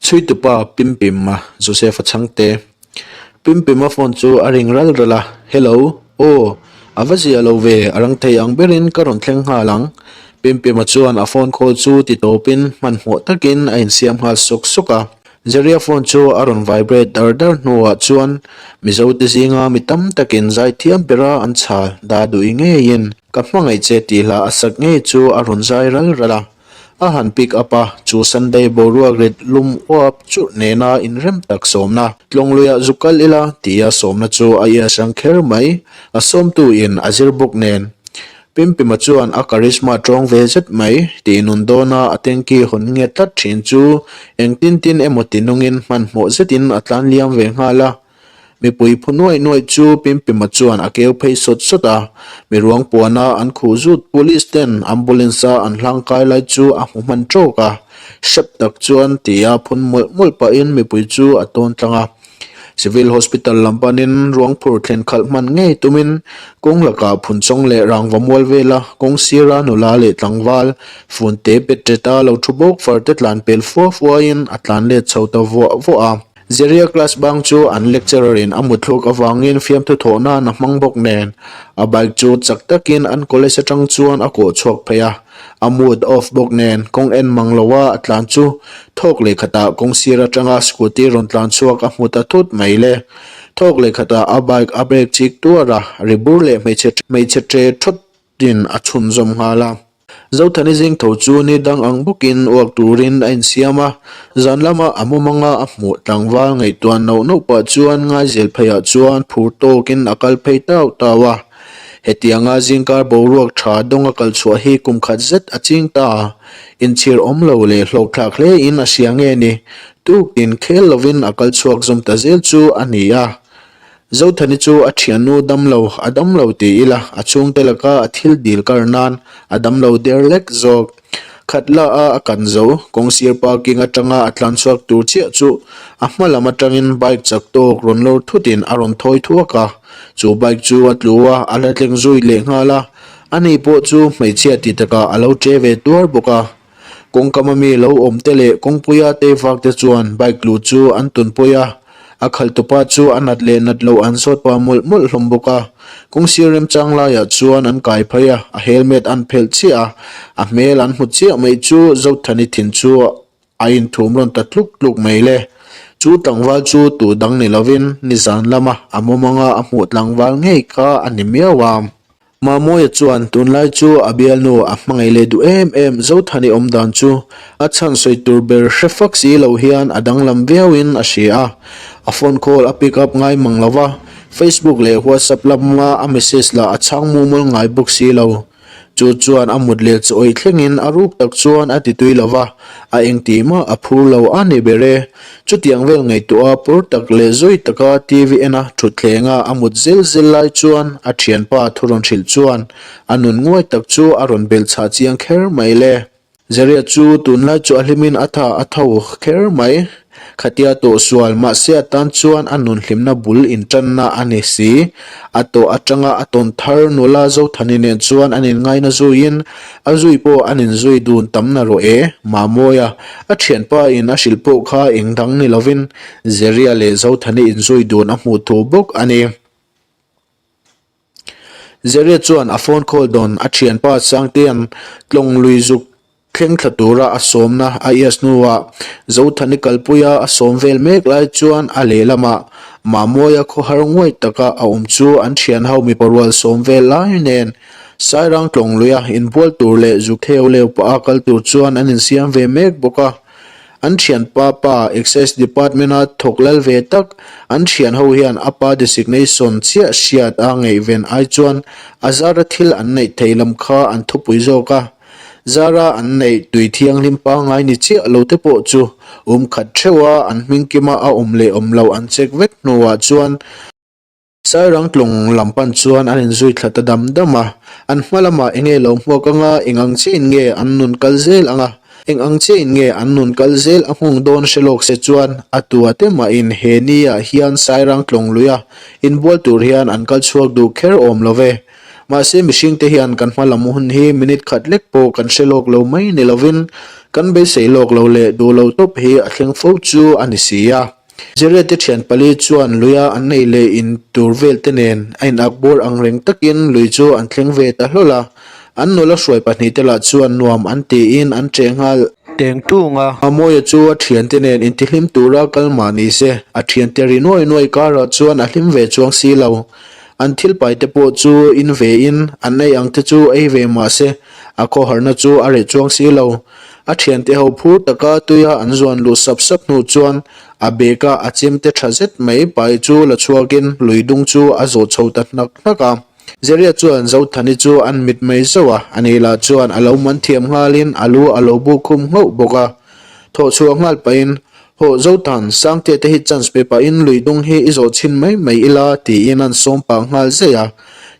Chhuitupa Pimpima, Joseph-a chhangte. Pimpima phone chu a ring ral ral a, Hello, aw, a va zia lo ve, a rang thei ang berin ka rawn thleng nghal ang. Pimpima chuan a phone call chu ti tawpin hmanhmawh takin a insiam nghal sawk sawk a. Jeria phone chu a rawn vibrate dar dar hnuah chuan Mizote zinga mi tam takin zaithiam bera an chhal dah duh i ngeiin ka hmangaih che tih hla a sak ngei chu a rawn zai ral ral a. A han pick up a, chu Sunday boruak rit lum uap churh nena inrem tak sawmna, Tlawngluiah zu kal ila tia sawmna chu a ias ang kher mai, a sawmtu in a zir bawk nen. Pimpima chuan a charisma tawng ve zet mai, tih nun dawna a tanky hawn nge tlat thin chu engtin tin emaw ti nungin hmanhmawh zetin a tlan liam ve nghal a. Mipui phu nuaih nuaih chu Pimpima chuan a keu phei sawt sawt a, mi ruang puana an khuh zut police ten ambulance a an hlang kai lai chu a hmu hman tawk a, hrep tak chuan tia phun mawlh mawlh pahin mipui chu a tawn tlang a. Civil Hospital lam panin ruang phur thlen khalh hman ngei tumin kawng lakah phunchawng leh rangva mual vela kawng sira nula leh tlangval fun te pet ṭeta lo thu bawk far te tlan pel fua fuain a tlan let chho ta vuah vuah a. Zeria class bang chu an lecturer in a mutthluk avangin fiamthu thawh nan a hmang bawk nen a bike chu chak takin an college atang chuan a kawh chhuak phei a, a mood off bawk nen kawng en mang lo a a tlan chu thawk leh khatah kawng sir atanga scooty rawn tlan chhuak a hmu ta thut mai le. Thawk leh khatah a bike a brake chik tuar a, ri bur leh hmeichhe hmeichhe tre thawt tin a chhunzawm nghal a. Zothani zing tho chu ni dang ang bawkin uak turin a insiam a, zan lama a mumanga a hmuh tlangval ngaihtuah nauh nauh pah chuan ngaizel pheiah chuan phur tawkin a kal phei tau tau a. Hetianga zingkar boruak tha dawnga kal chhuah hi kum khat zet a ching ta. Inchhir awm lo leh hlawkthlak hlein a hria nge ni, tukin khel lovin a kal chhuak zawm ta zel chu a ni a. Zothani chu a thiannu damlo a damlo ti ila a chhungte laka a thil dil kar nan a damlo der lek zawk. Khat la a a kan zo, kawngsir parking atanga a tlan chhuak tur chiah chu a hma lam atangin bike chak tawk rawn lawr thutin a rawn thawi thuak a. Chu bike chu a tlu a, a la tleng zui leh nghal a. Ani pawh chu hmeichhia ti takah a lo che ve tuar bawk a. Kawngkam ami lo awm te leh kawngpuia tei vak te chuan bike luh chu an tunpui a, a khalhtupa chu a nat leh nat loh an zawt pah mawlh mawlh hlawm bawk a. Kawngsir remchang laiah chuan an kai phei a, a helmet an phelh chiah a, a hmel an hmu chiah mai chu Zothani thin chu a inthum rawn ta tluk tluk mai le. Chu tlangval chu tu dang ni lovin nizan lama a mawmanga a hmuh tlangval ngei kha a ni miau a. Mamawia chuan tunlai chu a bialnu a hmangaih leh duh em em Zothani awm dan chu a chhan sawi tur ber hre fak si lo hian a danglam viauin a hria a. A phone call a pick up ngai mang lo va, Facebook leh WhatsApp lama a message lah a chhang mumal ngai bawk si lo. Chu chuan a mut leh chawi thlengin a ruk tak chuan a ti tui lo va, a engtih mah a phur lo a ni ber e. Chutiang vel ngaihtuah a pawr tak leh zui taka TV ena thutthleng a a mut zel zel lai chuan a thianpa thu rawn hrilh chuan a nun nguai tak chu a rawn belh chhah chiang kher mai le. Zeria chu tunlai chu a hlimin a tha a tho kher mai. Khatia tawh sual mahse a tan chuan a nun hlimna bul intanna a ni si. A tawh atanga a tawn thar nula Zothani nen chuan an inngaina zuiin a zui pawh an inzui dun tam na rawh e, Mamawia a thianpa in a hrilh pawh kha eng dang ni lovin Zeria leh Zothani inzui dun a hmuh thu bawk a ni. Zeria chuan a phone call dawn a thianpa Sangtea'n tlawng lui zuk thleng thla tura a sawmna a ias hnuah Zothani kalpuia a sawm vel mek lai chuan a lehlamah Mamawia khawhar nguai taka a awm chu an thianho mipa rual sawm vel lai nen Sairang tlawng luia inbual tur leh zuk theu leu pah a kal tur chuan an insiam ve mek bawk a. An thianpa pa Excise Department-a thawk lal ve tak, an thian ho hian a pa designation chiah hriat a ngaihven ai chuan a zara thil an neih thei lam kha an thupui zawk a. Zara an neih tui thianghlim pangngai ni chiah lo te pawh chu um khat theuha an hming kima a awm leh awm lo an check vek hnuah chuan Sairang tlawng lam pan chuan an inzui thla ta dam dam a, an hma lamah eng nge lo hmuak anga, eng ang chiahin nge an nun kal zel anga, eng ang chiahin nge an nun kal zel a nghawng dawn hre lawk se chuan a tua te mahin he ni ah hian Sairang tlawng luia inbual tur hian an kal chhuak duh kher awm lo ve. Mahse mihringte hian kan hma lam hun hi minute khat lek pawh kan hre lawk lo mai ni lovin kan beisei lawk lo leh duh lo tawp hi a thleng fo chu a ni si a. Zirlete thian pali chuan luia an nei leh in tur vel te nen a in ak bawr ang reng takin lui chu an thleng ve ta hlawl a. An nula hruai pahnihte lah chuan nuam an tiin an ṭeh nghal teng tung a. Mawia chu a thiante nen intihlim tura kal mah ni se, a thiante ri nuai nuai karah chuan a hlim ve chuang si lo. An thil pai te pawh chu in ve in an ei ang te chu ei ve mah se, a khawharna chu a reh chuang si lo. A thiante ho phur taka tuia an zuan luh sap sap hnu chuan a bag a a chemte tha zet mai pai chu la chhuakin lui dung chu a zawh chho ta hnak hnak a. Zeria chuan Zothani chu an mit mai zauh a, ani lah chuan a lo man thiam nghalin a lu a lo buk khum nghauh bawk a. Thawh chhuah nghal pahin, Hawh Zothan, Sangtea te hi chance pe pahin lui dung hi i zawh chhin mai mai ila tiin an sawm pah nghal zaih a.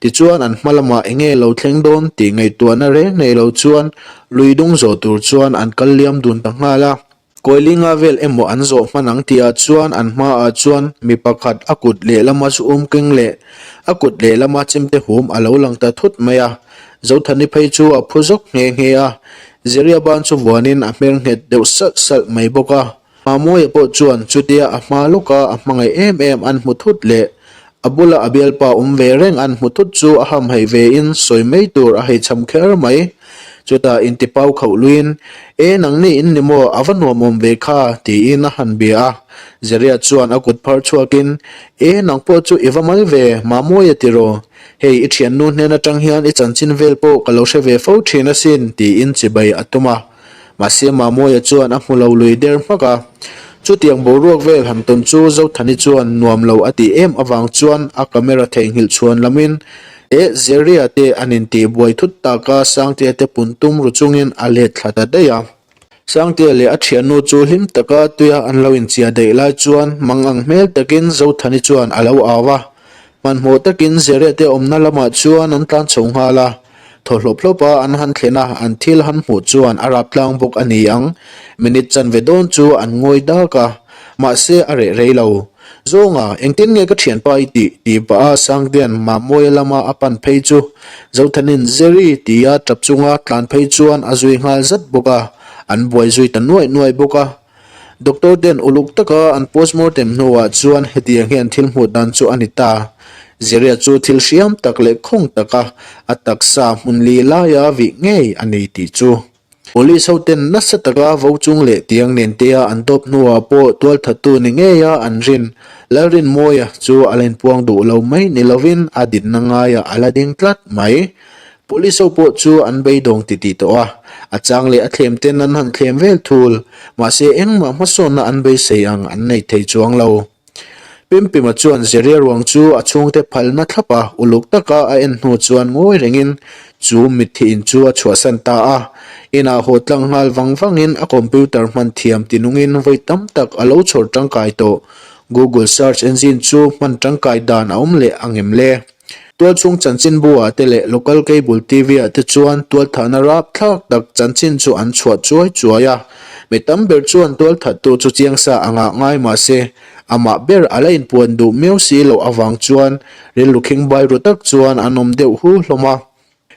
Tichuan an hma lamah eng nge lo thleng dawn tih ngaihtuahna reng nei lo chuan lui dung zawh tur chuan an kal liam dun ta nghal a. Kawilinga vel emaw an zawh hman ang tihah chuan an hmaah chuan mi pakhat a kut lehlama zu um keng leh a kut lehlama chemte hum a lo lang ta thut mai a. Zothani phei chu a phu zawk nghe nghe a, Zeria ban chu vuanin a hmer nghet deuh salh salh mai bawk a. Mamawia pawh chuan chutia a hma lawka a hmangaih em em an hmu thut leh a bula a bialpa awm ve reng an hmu thut chu a hamhaih vein sawi mai tur a heichham kher mai. Chutah intipau khauh luiin, E nangni in ni maw, a va nuam awm ve kha, tiin a han bia a. Zeria chuan a kut phar chhuakin, E nang pawh chu i va mal ve, Mamawia tiraw? Hei i thiannu hnen atang hian i chanchin vel pawh ka lo hre ve fo thin asin, tiin chibai a tum a. Mahse Mamawia chuan a hmu lo lui der hmak a. Chutiang boruak vel han tawn chu Zothani chuan nuam lo a tih em avang chuan a camera theihnghilh chhuan lamin eh Zeria te an intih buai thut taka Sangtea te pun tum ru chungin a let thla ta daih a. Sangtea leh a thiannu chu hlim taka tuia an lo inchia daih lai chuan mangang hmel takin Zothani chuan a lo au a. Hmanhmawh takin Zeria te awmna lamah chuan an tlan chho nghal a. Thaw hlawp hlawp a an han thlen a, an thil han hmuh chuan a rap tlang bawk a ni ang. Minute chanve dawn chu an ngawi dak a, mahse a reh rei lo. Zawnga, engtin nge ka thianpa i tih? tih pah a Sangtea'n Mamawia lama a pan phei chu Zothanin Jerry tia tap chunga tlan phei chuan a zui nghal zat bawk a, an buai zui ta nuaih nuaih bawk a. Doctor ten uluk taka an postmortem hnuah chuan hetiang hian thil hmuh dan chu a ni ta. Zeria chu thil hriam tak leh khawng taka a taksa hmun li laia vih ngei a ni tih chu. Police ho ten nasa taka vo chung leh tiang nen tea an dawp hnuah pawh tualthattu ni ngeia an rin Lalrinmawia chu a la inpuang duh lo mai ni lovin a dinna ngaiah a la ding tlat mai. Police ho pawh chu an beidawng titih tawh a, a chang leh a thlem ten an han thlem vel thul, mahse engmah hmasawnna an beisei ang an nei thei chuang lo. Pimpima chuan Zeria ruang chu a chhungte phalna thlap a, uluk taka a en hnu chuan ngawi rengin chu mitthi in chu a chhuahsan ta a. Inah haw tlang nghal vang vangin a computer hman thiam tinungin vawi tam tak a lo chhawr tangkai tawh. Google search engine chu hman tangkai dan a awm leh angem le? Tualchhung chanchinbu ah te leh local cable TV ah te chuan tualthahna rapthlak tak chanchin chu an chhuah chuai chuai a. Mi tam ber chuan tualthattu chu chiangsa a ngah ngai mah se, amah ber a la inpuan duh miau si loh avang chuan rilru khingbai ru tak chuan an awm deuh hu hlawm a.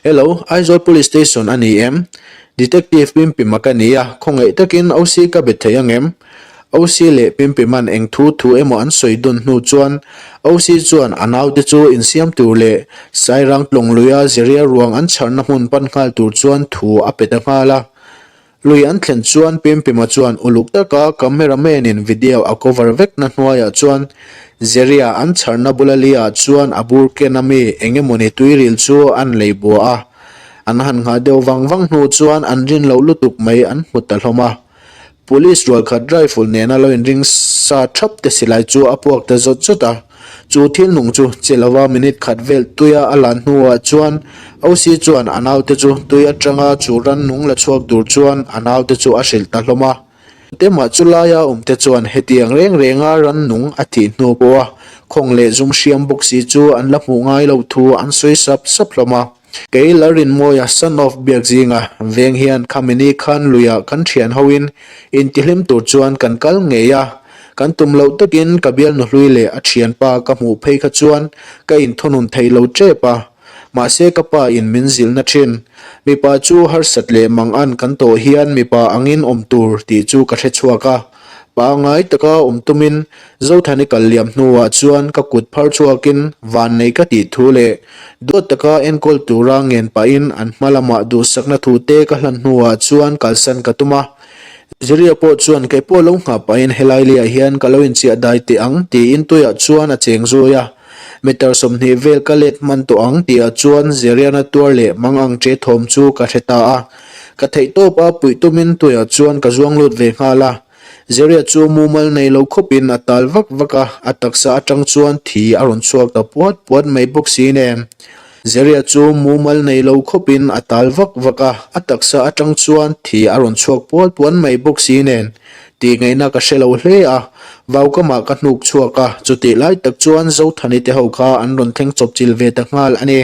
Hello, Aizawl Police Station a ni em? Detective Pimpima ka ni a, khawngaih takin OC ka be thei ang em? OC leh Pimpima'n eng thu thu emaw an sawi dun hnu chuan OC chuan a naute chu insiam tur leh Sairang tlawng luia Zeria ruang an chharna hmun pan nghal tur chuan thu a pe ta nghal a. Lui an thlen chuan Pimpima chuan uluk taka cameraman in video a cover vekna hnuaiah chuan Zeria an chharna bula liah chuan a bur ken ami eng emawni tuiril chu an lei bua a. An han nghah deuh vang vang hnu chuan an rin loh lutuk mai an hmu ta hlawm a. Police rualkhat rifle nena lo inring sa thap te silai chu a puak ta zawt zawt a. Chu thil nung chu che lova minute khat vel tuia a lan hnuah chuan OC chuan a naute chu tui atanga chu rannung la chhuak tur chuan a naute chu a hrilh ta hlawm a. Temah chu laia awmte chuan hetiang reng renga rannung a thih hnu pawha khawng leh zum hriam bawk si chu an la hmuh ngai loh thu an sawi sap sap hlawm a. Kei Lalrinmawia son of Biakzinga veng hian khamini khan luiah kan thian hoin intihlim tur chuan kan kal ngei a, kan tum loh takin ka bialnu hlui leh a thianpa ka hmuh phei kha chuan ka inthunun thei lo tep a. Mahse ka pa in min zilhna thin. Mipa chu harsat leh mangan kan tawh hian mipa angin awm tur tih chu ka hre chhuak a. Pangai taka awm tumin Zothani kal liam hnuah chuan ka kut phar chhuakin vannei ka tih thu leh duat taka enkawl tura ngen pahin an hma lamah duhsakna thu te ka hlan hnuah chuan kalsan ka tum a. Ziria pawh chuan kei pawh lo nghah pahin helai leiah hian ka lo inchiah dai teh ang tiin tuiah chuan a cheng zui a. Meter 20 vel ka let hman tawh ang tihah chuan Zeriana tuar leh mang ang che thawm chu ka hre ta a. Ka theih tawp a puih tumin tuiah chuan ka zuang lut ve nghal a. Zeria chu mumal nei lo khawpin a tal vak vak a, a taksa atang chuan thi a rawn chhuak ta puat puat mai bawk si nen. Zeria chu mumal nei lo khawpin a tal vak vak a, a taksa atang chuan thi a rawn chhuak puat puat mai bawk si nen. Tih ngaihna ka hre lo hle a, vaukamah ka hnuk chhuak a, chutih lai tak chuan Zothani te ho kha an rawn thleng chawp chil ve ta nghal a ni.